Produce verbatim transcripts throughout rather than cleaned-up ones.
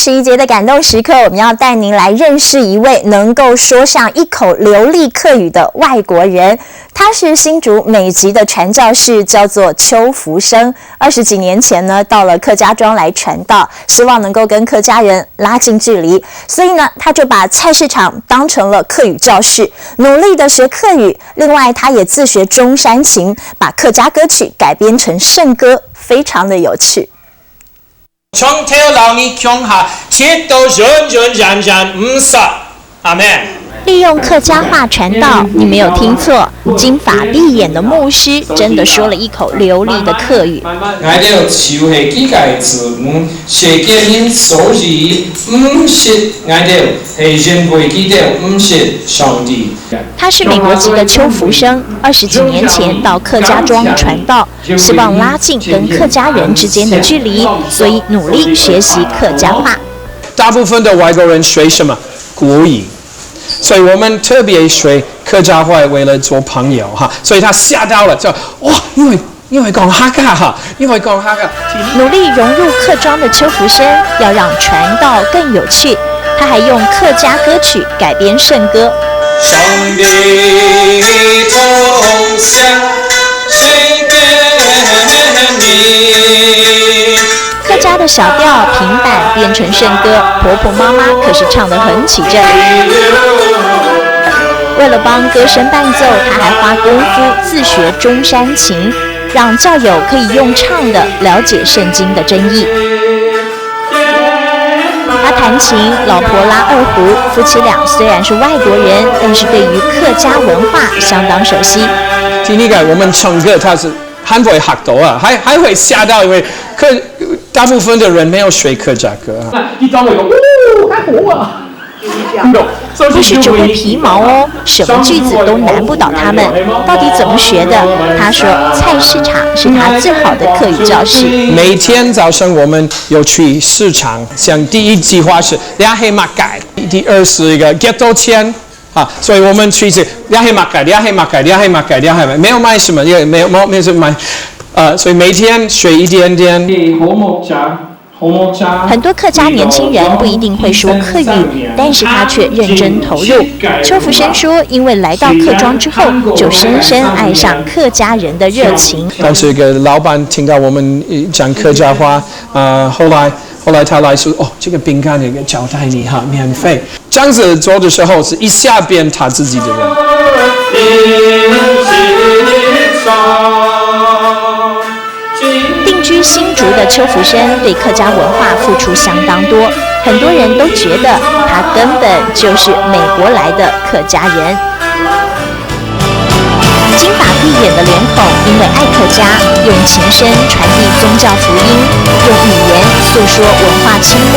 这一节的感动时刻，我们要带您来认识一位能够说上一口流利客语的外国人。他是新竹美籍的传教士，叫做邱福生。二十几年前呢，到了客家庄来传道，希望能够跟客家人拉近距离，所以呢，他就把菜市场当成了客语教室，努力的学客语。另外，他也自学中山琴，把客家歌曲改编成圣歌，非常的有趣。 利用客家话传道，你没有听错，金发碧眼的牧师真的说了一口流利的客语。 𠊎兜就係佢个子民，世界人所以毋識𠊎兜，係因為佢兜毋識上帝。他是美国籍的邱福生，二十几年前到客家庄传道，希望拉近跟客家人之间的距离，所以努力学习客家话。大部分的外国人学什么？国语。所以我们特别学客家话，为了做朋友哈。所以他吓到了，就，哇，因为，因为讲客家哈，因为讲客家。努力融入客庄的邱福生，要让传道更有趣，他还用客家歌曲改编圣歌。 客家的小调平板变成圣歌，婆婆妈妈可是唱得很起劲。为了帮歌声伴奏，她还花功夫自学中山琴，让教友可以用唱的了解圣经的真意。她弹琴，老婆拉二胡，夫妻俩虽然是外国人，但是对于客家文化相当熟悉。听你看，我们唱歌，他是还会吓到啊，还，还会吓到，因为客，大部分的人没有学客家歌啊。不是只会皮毛哦，什么句子都难不倒他们。到底怎么学的？他说菜市场是他最好的客语教室。每天早上我们有去市场，像第一句话是，这係么个？第二是一个，几多钱？ 啊，所以我们去吃，这係么个，这係么个，这係么个，这係么个，没有卖什么，也没有，没有，没有什么卖。呃，所以每天学一点点。很多客家年轻人不一定会说客语，但是他却认真投入。邱福生说，因为来到客庄之后，就深深爱上客家人的热情。当时一个老板听到我们，呃，讲客家话，呃，后来，后来他来说，哦，这个饼干有个招待你哈，免费。 这样子做的时候是一下变他自己的人。定居新竹的邱福生对客家文化付出相当多，很多人都觉得他根本就是美国来的客家人。 金发碧眼的脸孔，因为爱客家，用琴声传递宗教福音，用语言诉说文化倾慕。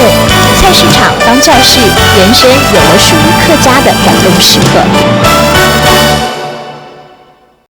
菜市场当教室，人生有了属于客家的感动时刻。